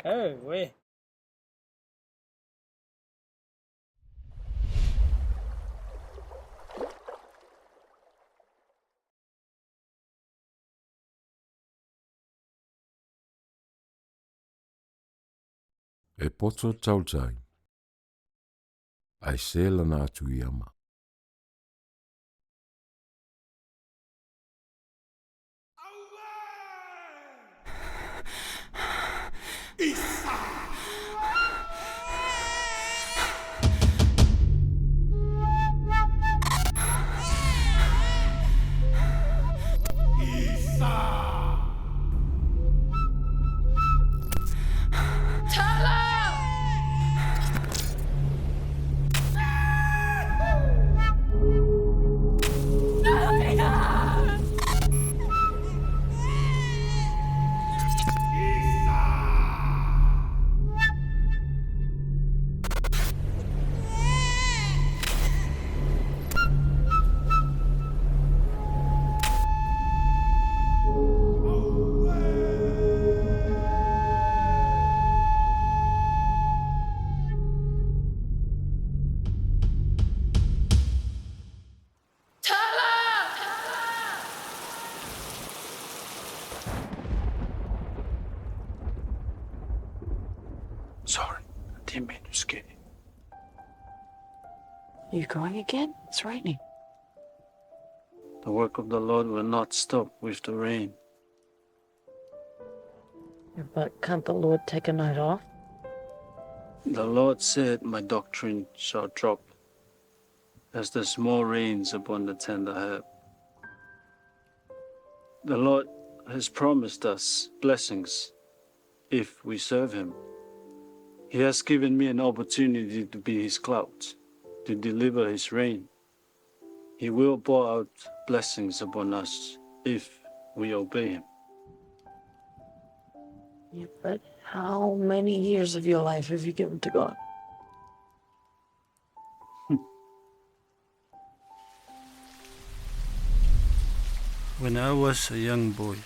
Auē. E poto tautai, ae selana atu i ama. Sorry, I didn't mean to scare you. You going again? It's raining. The work of the Lord will not stop with the rain. Yeah, but can't the Lord take a night off? The Lord said, My doctrine shall drop as the small rains upon the tender herb. The Lord has promised us blessings if we serve him. He has given me an opportunity to be his cloud, to deliver his rain. He will pour out blessings upon us if we obey him. Yeah, but how many years of your life have you given to God? When I was a young boy,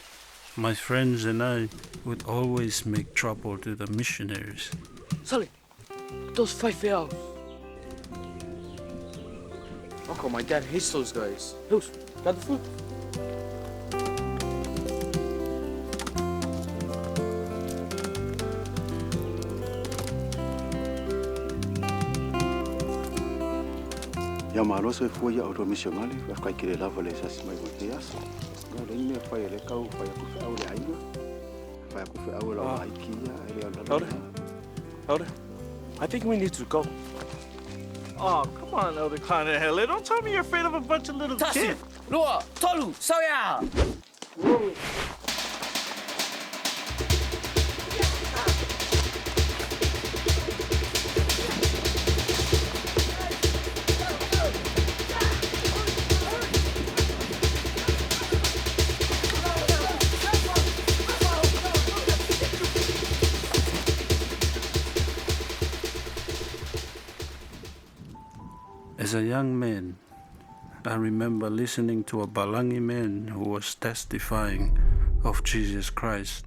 my friends and I would always make trouble to the missionaries. Sully, those faifeau. Uncle, my dad hates those guys. Who's got the food? Ia malo soifua ia outou misionale, faafetai tele lava le asiasi mai mo lenei aso. Ia o le isi mea e fai e lea tau fai atu feau i le aiga, fai atu feau e lau laiti ia e le alu Elder, Elder, I think we need to go. Oh, come on, Elder Kanahele. Don't tell me you're afraid of a bunch of little Tasi, kids. lua, tolu, sauia! As a young man, I remember listening to a Balangi man who was testifying of Jesus Christ.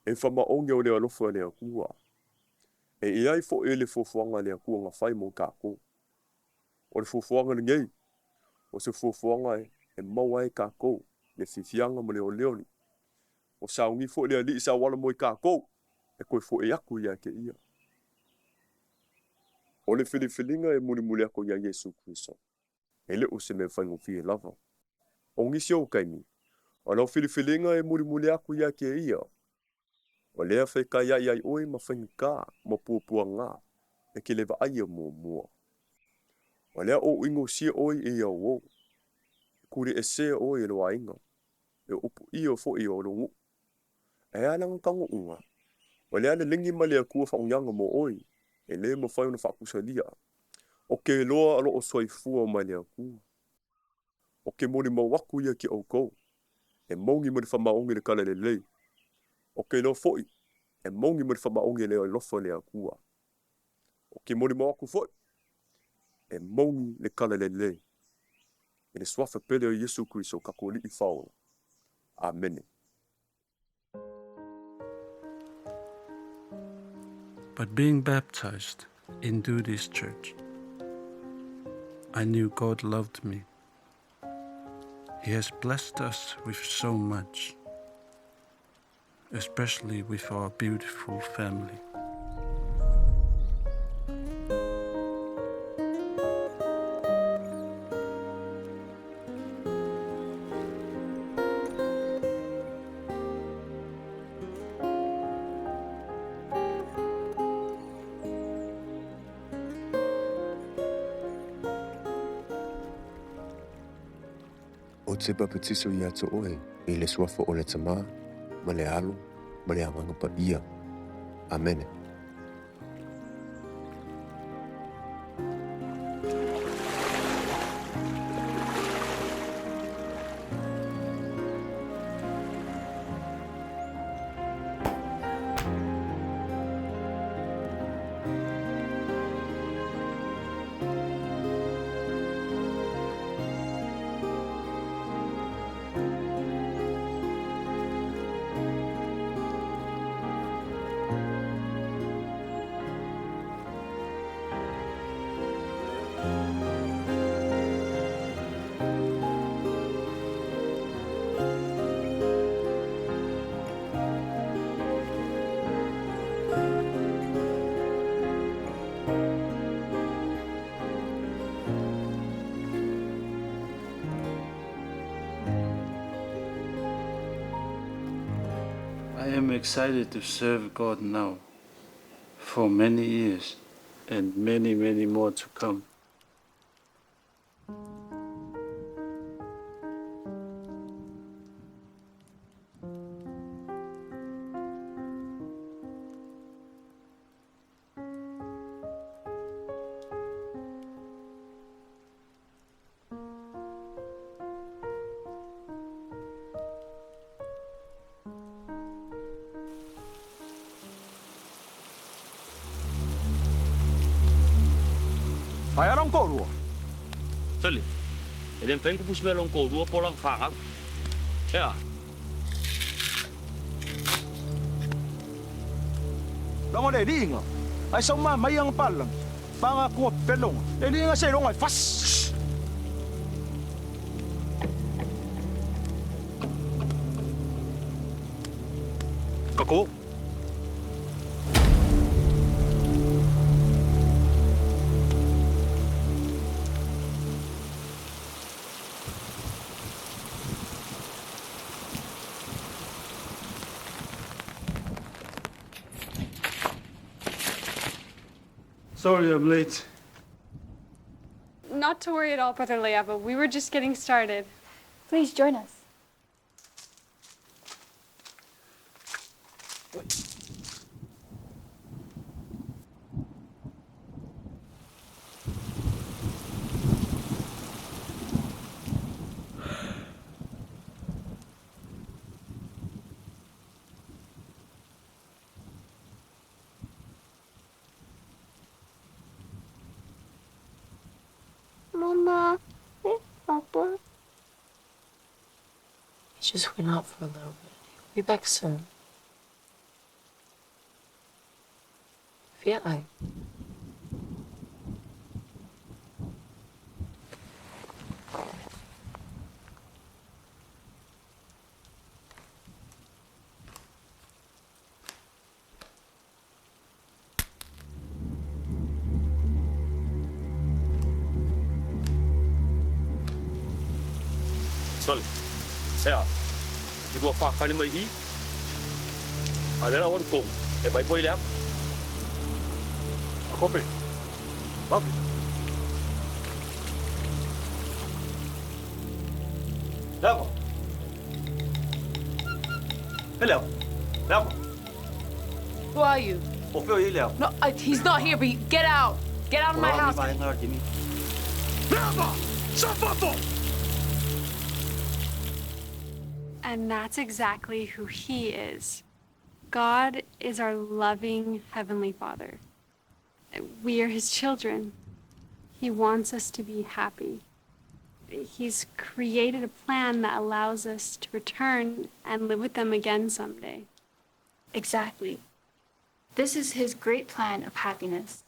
E whamaongi o le alofa o le Akua. E i ai foʻi le fuafuaga a le Akua na fai mo kākou. O le fuafuaga lenei, o se fuafuaga e maua ai kākou le fiafiaga ma le olioli. Ua sauni foʻi le Alii sa uala mo i kākou e toe foʻi aku ia te ia. O le filifiliga e mulimuli aku iā Iesu Keriso, e le o se mea faigofie lava. O nisi o taimi, o lau filifiliga e mulimuli aku ia te ia, o lea fekai ai oe ma faigata ma puapuaga e ke le vaaia muamua. O lea o uigosia oe e ia uō, e kuleʻesea oe e lou aiga, e upuʻia foʻi o lou nuʻu. E ala na tagoʻuga, o lea lelegi ma le Akua faauiaga mo oe, e lē mafai ona faakusalia. O ke loa o loo soifua mai le Akua. O ke molimau aku ia ki oukou, e moni ma le faamaoni le tala lelei. O ke iloa foʻi, e moni ma le faamaoni le alofa o le Akua. O ke molimau aku foʻi, e moni le tala lelei i le suafa pele o Iesu Keriso kakou Alii Faola. Amene. But being baptized into this church, I knew God loved me. He has blessed us with so much, especially with our beautiful family. Ou te papatiso ia te oe i le suafa o le Tamā, ma le Alo, ma le Agaga Paia. Amene. I am excited to serve God now for many years and many, many more to come. Ai ala ko rua. Sali. E le mfai ku pusi mea ko rua po lang whangau. Ea. Longo le linga. Ai sau ma mai ang palang. Panga ku pelong. Le linga se longa fas. Kako. Sorry I'm late. Not to worry at all, Brother Leava. We were just getting started. Please join us. Mama, Papa. He just went out for a little bit. He'll be back soon. Fia ai. Sali. Ea. I ua whakani mai hi. A lera waru kō. E mai poi le ap. A kope. Vapi. Leva. Leva. Leva. Who are you? O feo i leva. No, he's not here, but you, get out. Get out of my house. Leva! Safato! And that's exactly who He is. God is our loving Heavenly Father. We are His children. He wants us to be happy. He's created a plan that allows us to return and live with them again someday. Exactly. This is his great plan of happiness,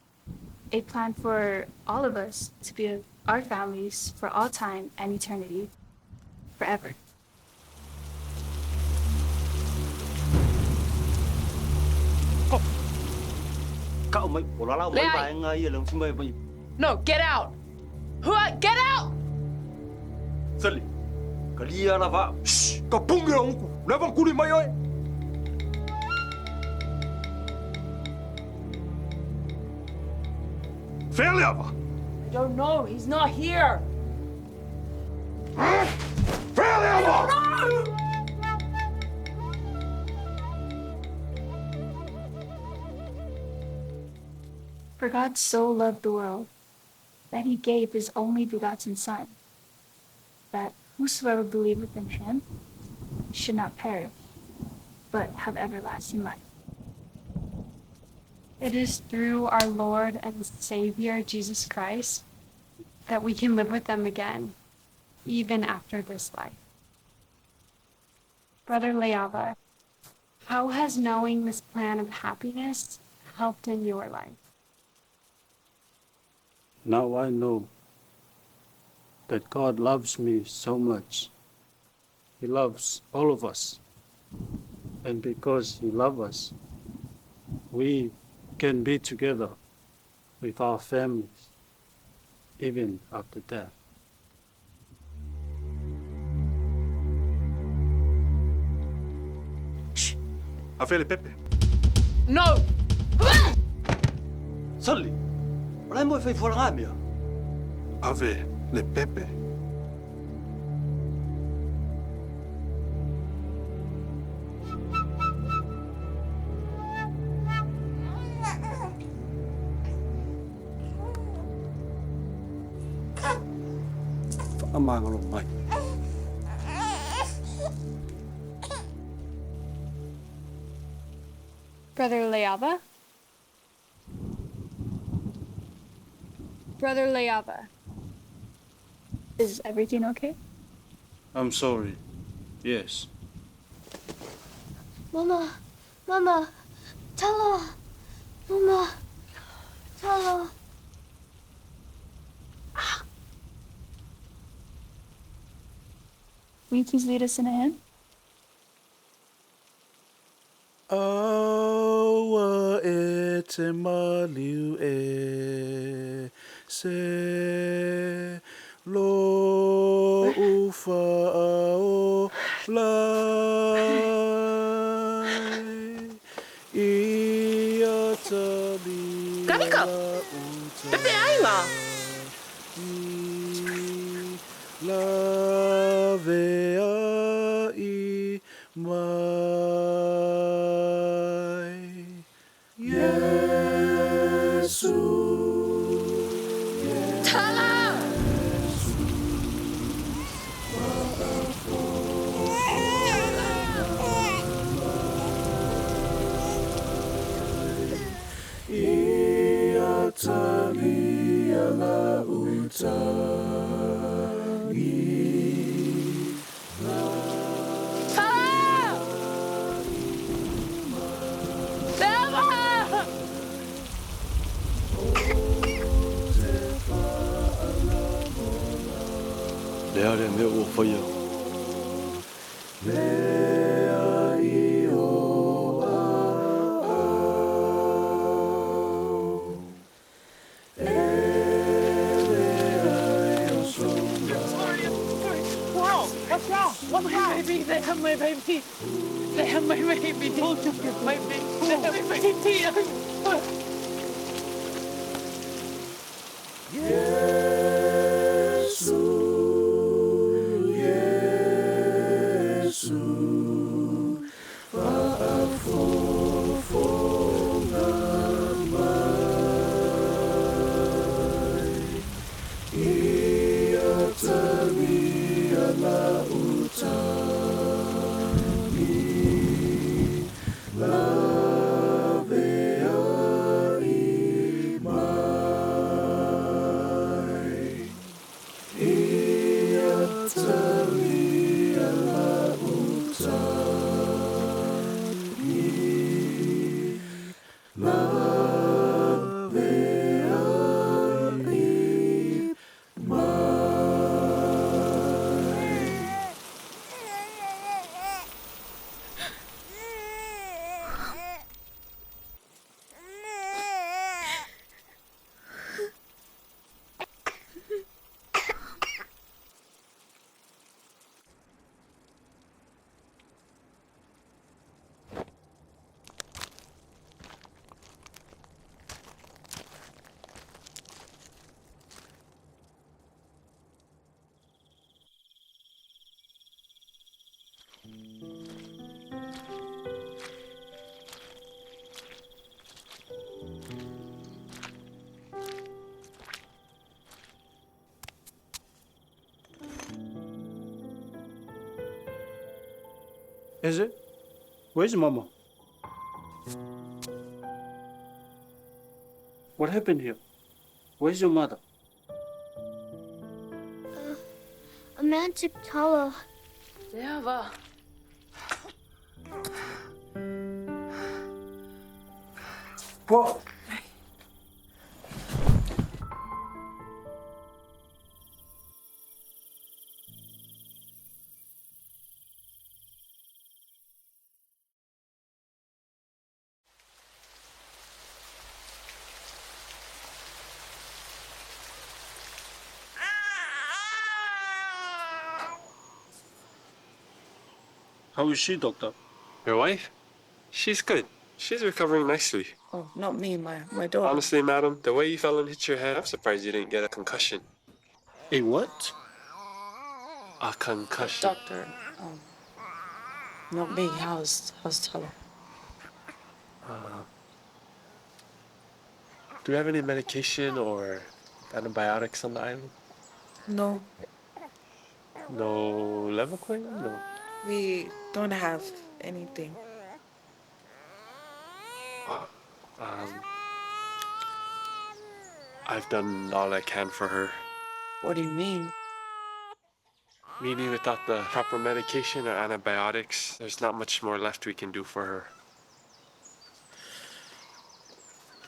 a plan for all of us to be with our families for all time and eternity, forever. No, get out! Who are, get out! Sali, ka lia la va. Shh, ka pungi la unku. Leva kuli mai oe. Fea le ava. I don't know. He's not here. Fea le ava! I don't know! For God so loved the world that he gave his only begotten Son, that whosoever believeth in him should not perish, but have everlasting life. It is through our Lord and Savior, Jesus Christ, that we can live with them again, even after this life. Brother Leava, how has knowing this plan of happiness helped in your life? Now I know that God loves me so much. He loves all of us. And because he loves us, we can be together with our families, even after death. Shh. Ave le pepe. No! Sali, o lai mo e fai fuala ngā mea. Ave le pepe. Whaamangalo mai. Brother Leava? Brother Leava. Is everything okay? I'm sorry. Yes. Mama, Mama, Tala, Mama, Tala. Will you please lead us in a hymn? Aua e te maliu e se lo ufa o lai i a tali Karika! Pepe ainga! La vea i mai Yesu. Tala! I a talia la utangi. Tala! Leava! Lea le mea ua whaia. Lea i o a au. E lea i o songa. What's wrong? What's wrong? My baby, they have my baby. They have my baby. My baby. They have my baby. Yesu, Yesu, faafofoga mai. Ia talia la utangi, la vea i mai. Is it? Where's Mama? What happened here? Where's your mother? A man took Tala. Leava. What? How is she, doctor? Your wife? She's good. She's recovering nicely. Oh, not me, my daughter. Honestly, madam, the way you fell and hit your head, I'm surprised you didn't get a concussion. A what? A concussion. Doctor, not me. How's Tala? Do we have any medication or antibiotics on the island? No. No Levaquin? No. We don't have anything. I've done all I can for her. What do you mean? Meaning without the proper medication or antibiotics, there's not much more left we can do for her.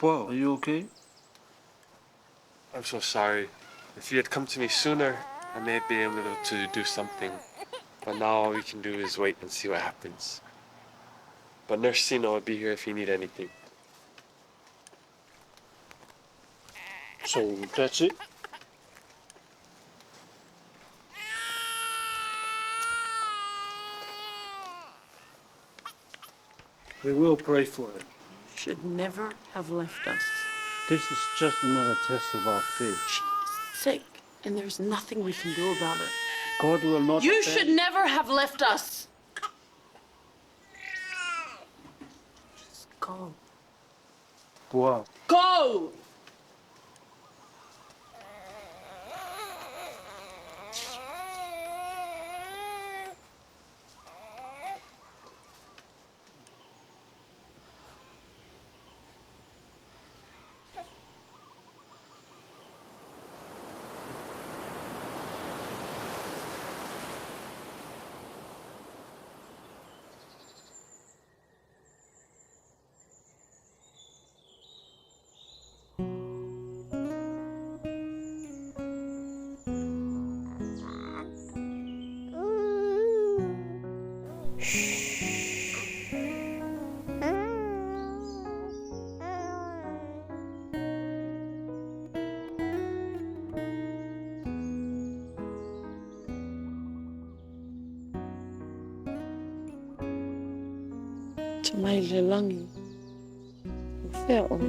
Whoa, are you okay? I'm so sorry. If you had come to me sooner, I may be able to do something. But now all we can do is wait and see what happens. But Nurse Sino will be here if you need anything. So that's it? We will pray for it. Should never have left us. This is just another test of our faith. She's sick, and there's nothing we can do about it. God will not. You should never have left us. Just go. Wow. Go! Te mai le langi, o whea o.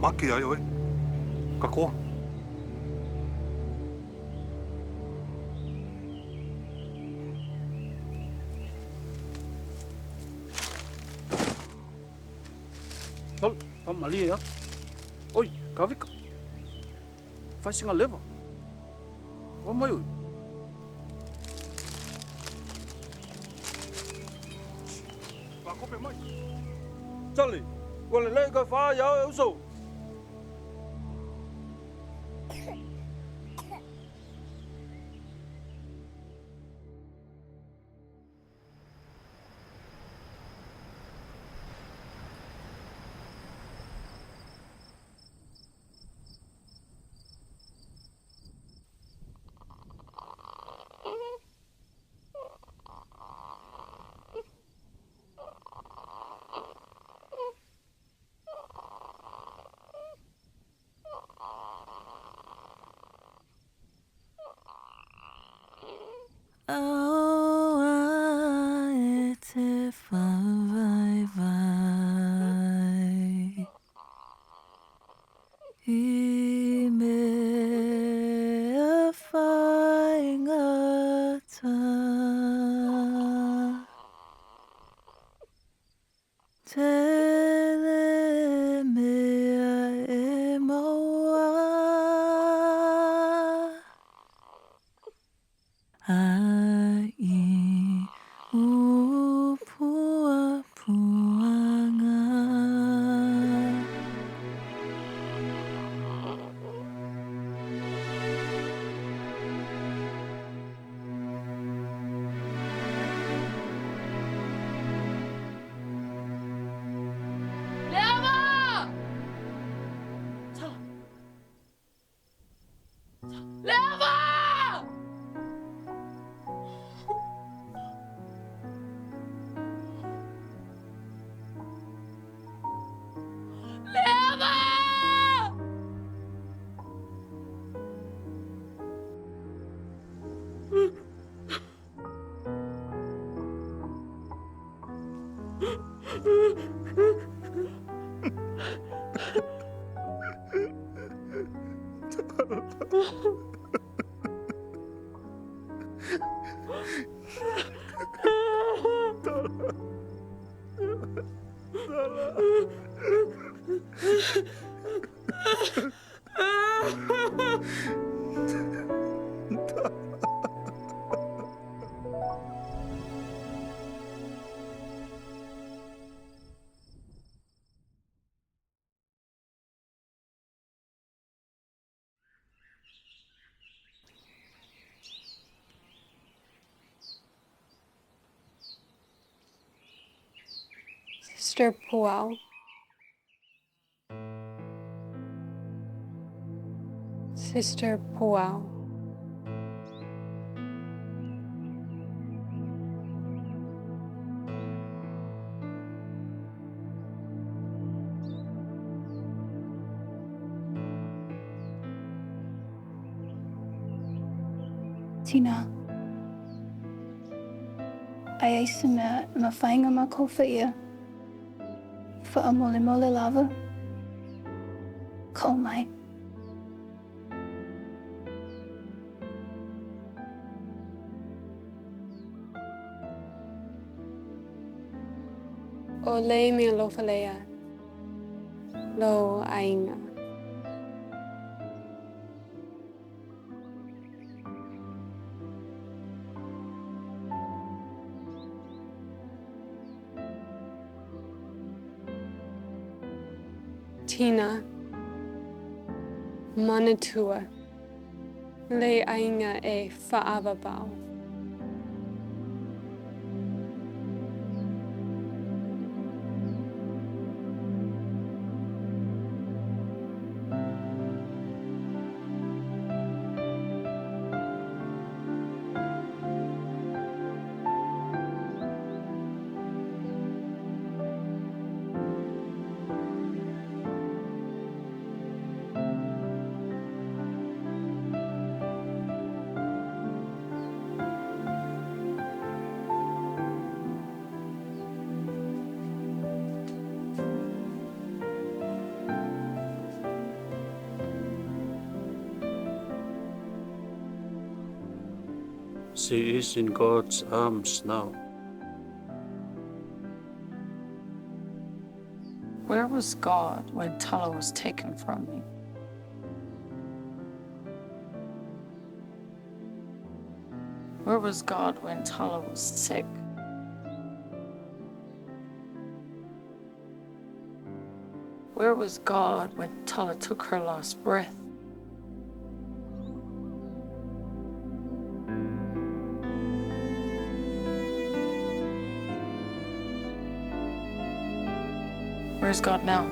Make ai oe. Kakoa. Tol, pa malie atu. Oi, Kavika. Fai singa leva. Wa mai oi. Whakope mai. Charlie, ua lelei koe faa ia oe uso. Aua e te whāwaiwai i mea whaingata. Tele mea e maua ai u pua puanga. Leava! Leava! Leava! Sister Puau. Sister Puau. Tina. Ai ai se mea e mawhainga ma koufa ia. Wha mole mole lava. Ko mai. O le mea lofa lea. Lo ainga. Tina. Manatua. Le ainga e whaavabau. She is in God's arms now. Where was God when Tala was taken from me? Where was God when Tala was sick? Where was God when Tala took her last breath? Where's God now?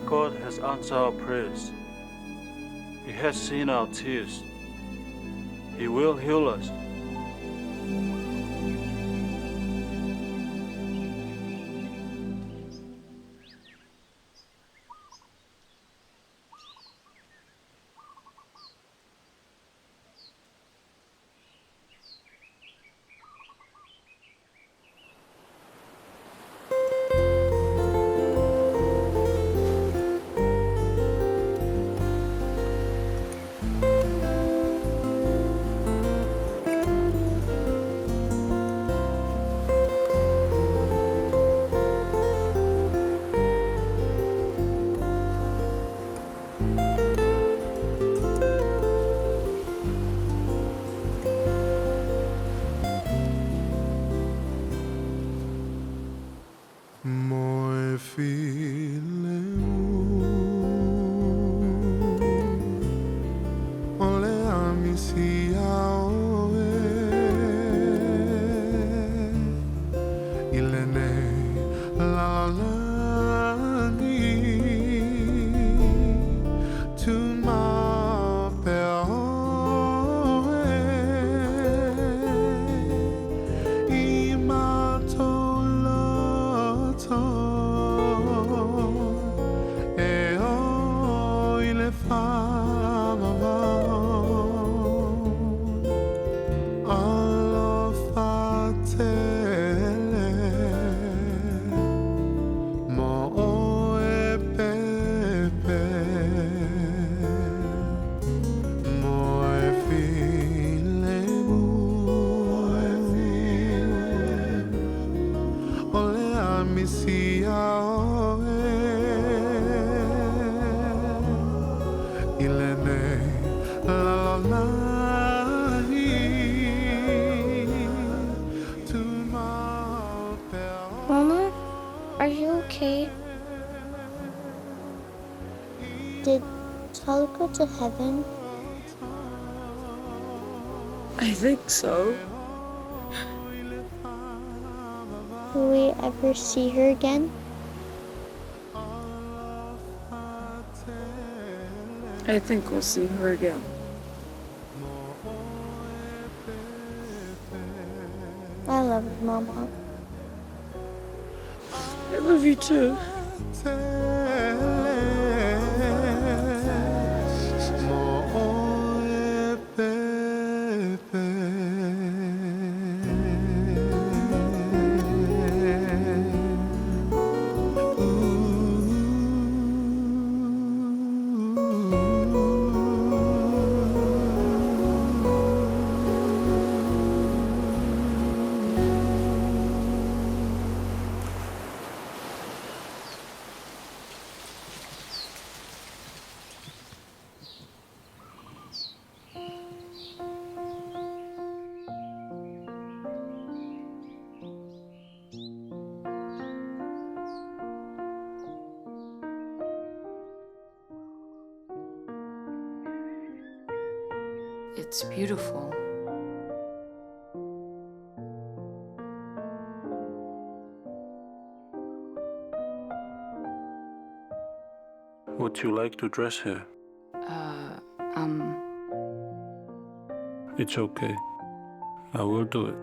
God has answered our prayers. He has seen our tears. He will heal us. Moe file u O le amisi a oe I lenei lalolagi Tumau pea oe I matou loto E o i le faavavau Alofa tele Mo oe pepe Moe filemu O le amisi a oe I lenei lalolagi Tumau pea Mama, are you okay? Did Tala go to heaven? I think so. Will we ever see her again? I think we'll see her again. I love you, Mama. I love you too. Mo oe pepe It's beautiful. Would you like to dress her? It's okay. I will do it.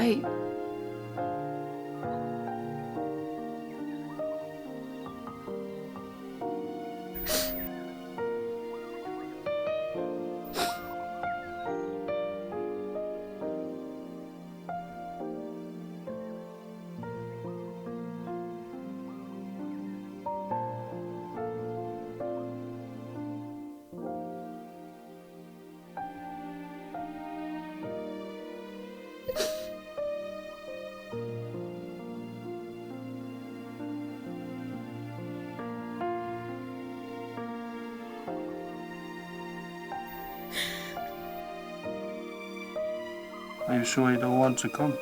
right. Are you sure you don't want to come?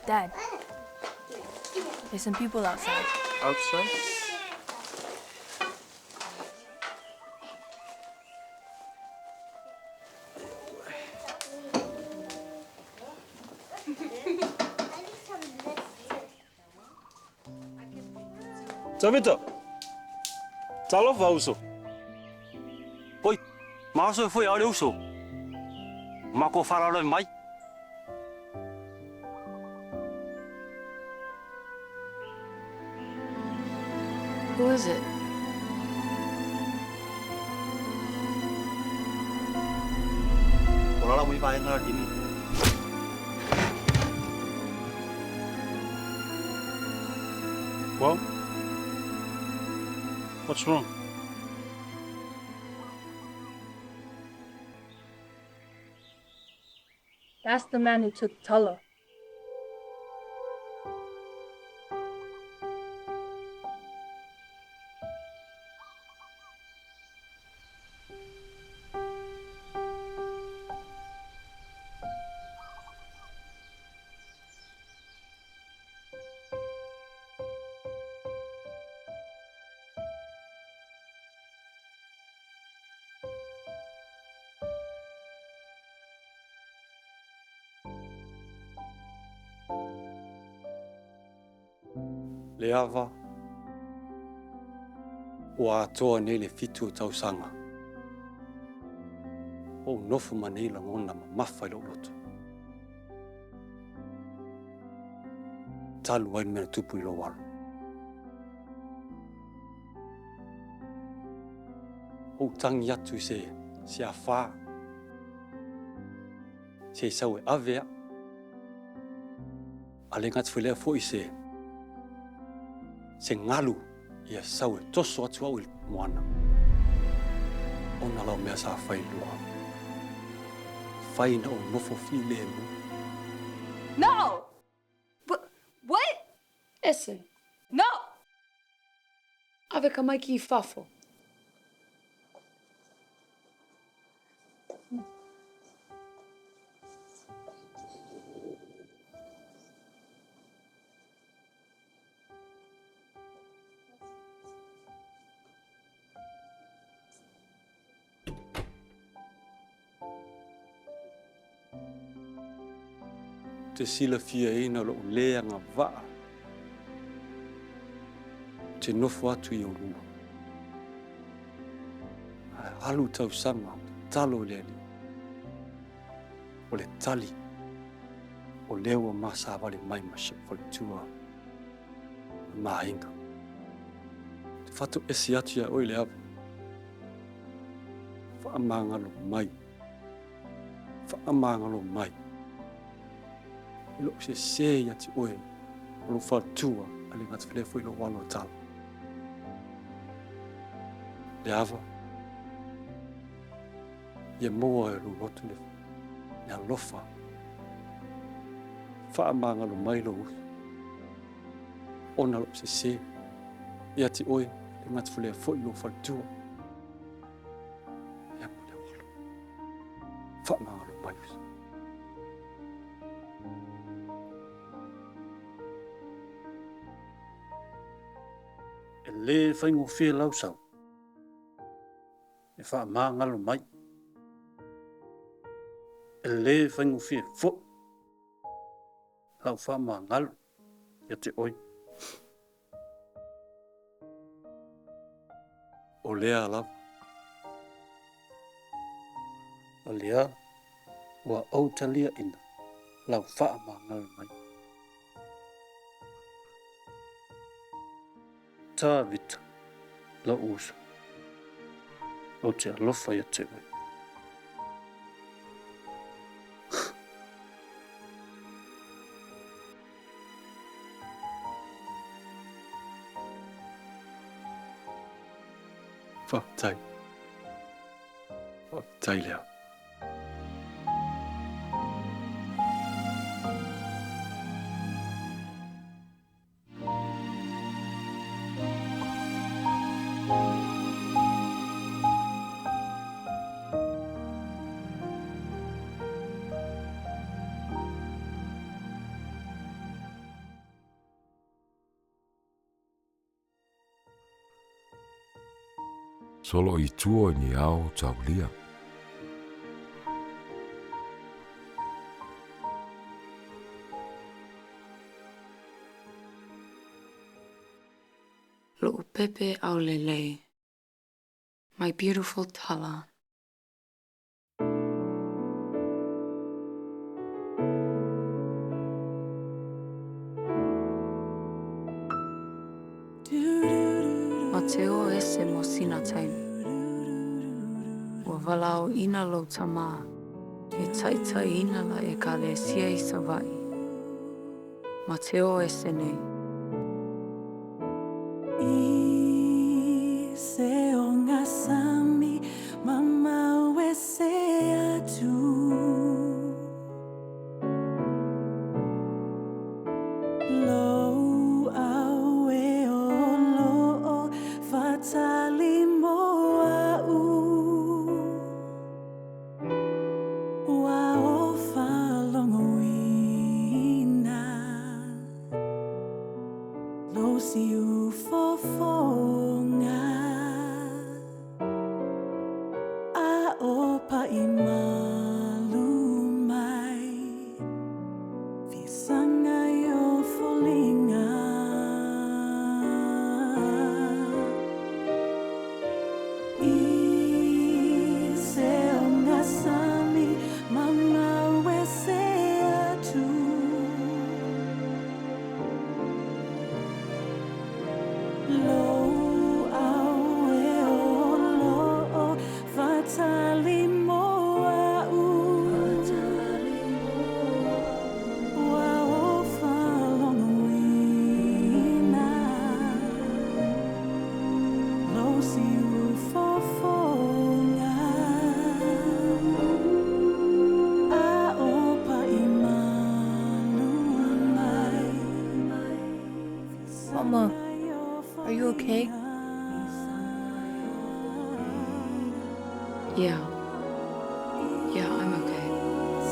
Dad, there's some people outside. Outside? Tavita! Talofa uso. Oi, maso e foi a le uso. Mako wharara mai. Who is it? O lala mui vaenga dimi. Well, what's wrong? That's the man who took Tala. Le ava, ua atoa nei le 7 o tausaga. O ou nofo ma nei lagona mamafa i lou loto. Talu ai le mea na tupu i lou alo. Ou tagi atu i se se afā. Se i sau e ave a'u. A le gata foi lea fo'i se se galu ia sau e toso atu a'u i le moana. Ona lau mea sa fai lua. Fai na ou nofo filemu. No! What? Ese. No! Ave ka maiki i fafo. Ou te silafiaina lou lē agavaa ou te nofo atu i oulua. Ae alu tausaga o tatalo i le Alii. O le tali, o lea ua ma savali mai ma si ou faletua ma ma aiga. Ou te fatoese atu iā oe le ava. Faamagalo mai. Faamagalo mai. I lou sesē ia te oe o lou faletua a le gata lea foi lou alo tala. Le ava, ia maua e lou loto le, le alofa. Faamagalo mai lou uso. Ona lou sesē ia te oe le gata lea foi lou faletua. Ia ma le alo. Faamagalo mai uso. E lē faigofie lau sau e faamagalo mai. E lē faigofie fo'i lau faamagalo ia te oe. O lea lava. O lea ua ou taliaina lau faamagalo mai. Tavita, lo'u uso, ou te alofa ia te oe. Faafetai. Faafetai lea. Solo i tua i ni ao taulia. Lo'u pepe aulelei. My beautiful Tala. Ma te o ese mo sina taimi. Ua valaauina lou tamā e taitaiina la ʻEkalesia i Savaʻi. Ma te o ese nei. I se ogasami mamao ese atu. Lou au e o lo'o fa'atali mo a'u. Ua o fa'alogoina lou siufofoga. A o pa'imalu mai fisaga i o foliga. I se ogasami mamao ese atu. Lou au e o lo'o fa'atali mo a'u. Ua o fa'alogoina lou siufofoga. A o pa'imalu mai Mama, are you okay? Yeah. Yeah, I'm okay.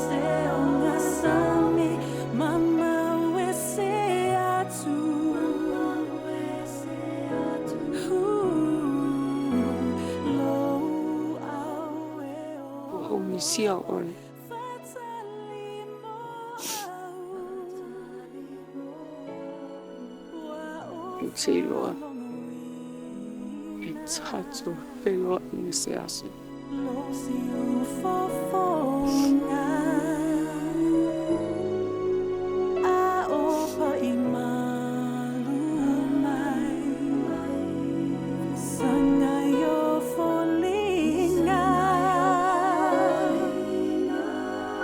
Se ogasami mamao ese atu. Lou au e o Ua ou misia ʻoe. fa'atali mo a'u. Ua o Ou te iloa. E tatou feiloai i se aso. Lou siufofoga. A o pa'imalu mai fisaga i o foliga.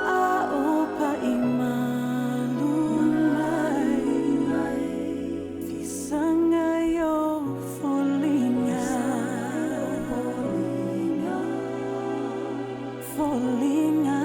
A o pa'imalu mai fisaga i o foliga. Foliga.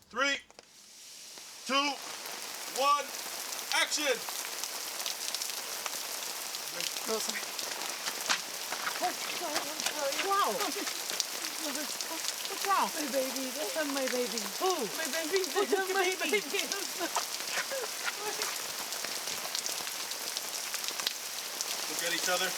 3, 2, 1, action! Oh, sorry. Oh, sorry, I'm sorry. Wow. What's wrong? My baby. They have my baby. Who? My baby. They have my baby. Look at each other.